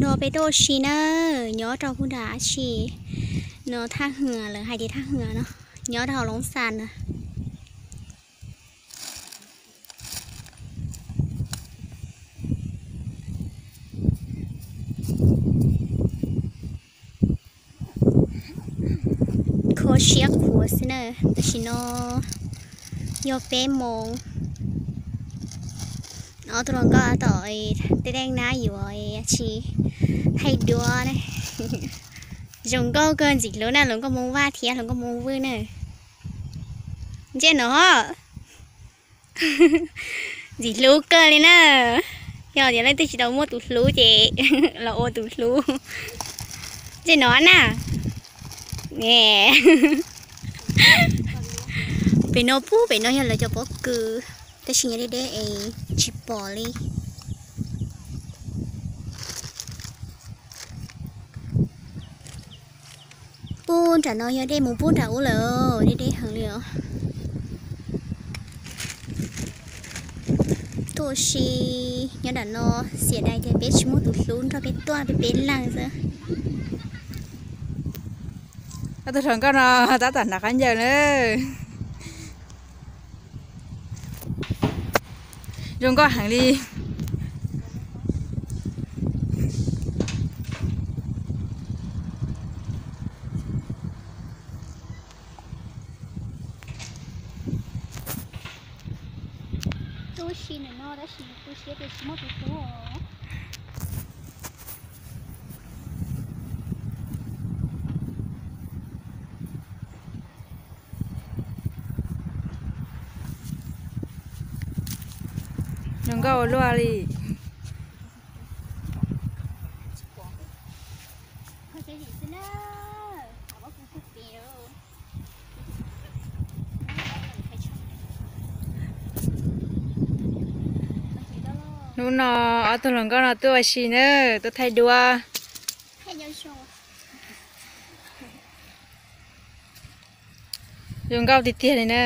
Peb tuaj ua si na, nyob rau hu nram tsi no, thaj hwm lawv hais tias thaj hwm no, nyob rau hauv Loob Xas na. Kho siab khuav xwb na, tam sim no yog peb moos. Ob tug hluas nkauj tom tej teej nab yuav tsis thaij duab na. Zoo nkauj kawg, ntxim hlub na, hluas nkauj Hmoob Vaj thiab hluas nkauj Hmoob Vwj na. Ntsej no, ntxim hlub kawg li na. Yog tias leej twg tsis tau muaj tus hlub ces los ua tus hlub. Ntsej no na. Pem no pub, pem no yog lawv cov pob kws, tab sis nyob deb deb es tsis pom li. Pub nram no yog dej mus pub nram ub lawm, deb deb heev li os. Tuaj ua si nyob nram no, xiam dais tias peb tsis muaj tus hlub nrog peb tuaj, peb peb leeg xwb. Ob tug hluas nkauj no tab tom hnav khaub ncaws na. Zoo nkauj heev li. Tuaj ua si ntawm no tab sis tu siab tias tsis muaj tus hlub os. Zoo nkauj ua luaj li. Hnub no ob tug hluas nkauj no tuaj ua si na, tuaj thaij duab. Zoo nkauj tiag tiag li na.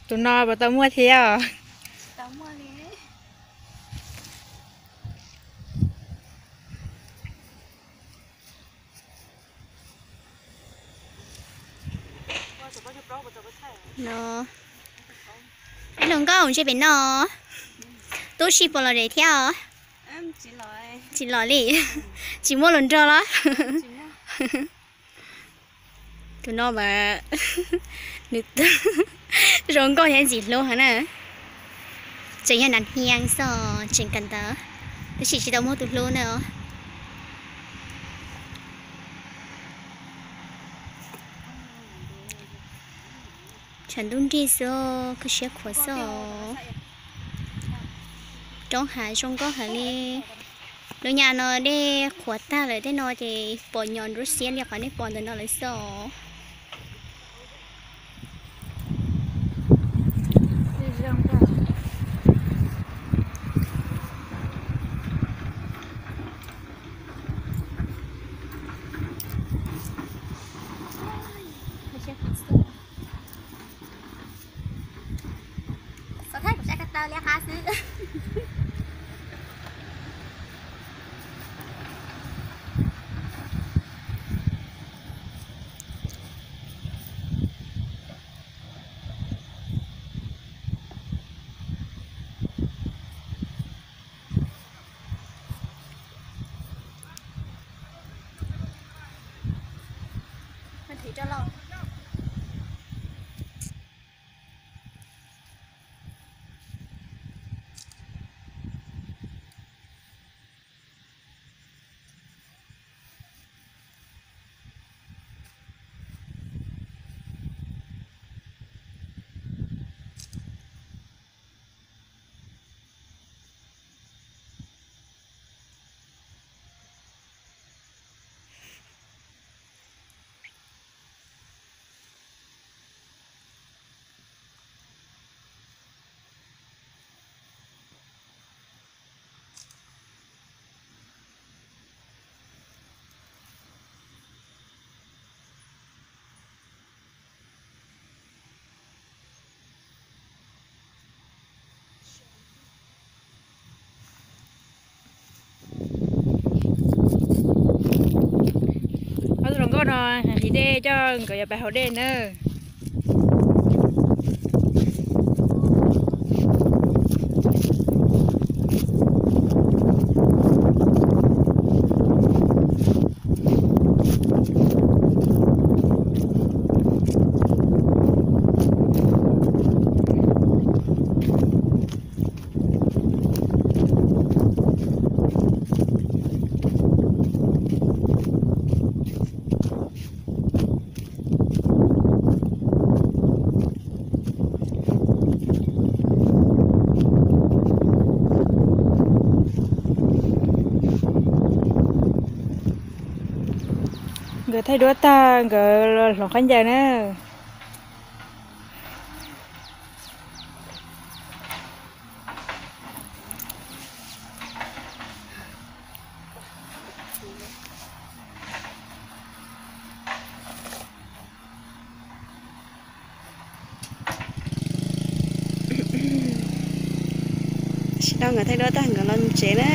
Tus no puas tau muaj thiab? No, peb hluas nkauj ntshe pem no tuaj ua si puas lom zem thiab os? Tsis lom li, tsis muaj hluas nraug los? Tus no mas nws zoo nkauj thiab ntxim hlub heev na. Tseem yog nas hias xwb, tseem kawm ntawv, tab sis tsis tau muaj tus hlub na. Tshav ntuj nrig xwb, kho siab khuav xwb os. Roob hav zoo nkauj heev li. Lub nyam no dej qhuav tag lawm, tej no ces pom nyom nruab xiab li qhov nej pom ntawm no lawm xwb os. Xov thaij kuv saib ko taw liab qab xwb. Ob tug hluas nkauj no nqhis dej coj nkawd yuav pais haus dej na. Nkawd thaij duab tag nkawd los hloov khaub ncaws na. Tam sim no nkawd thaij duab tag nkawd los tsev na.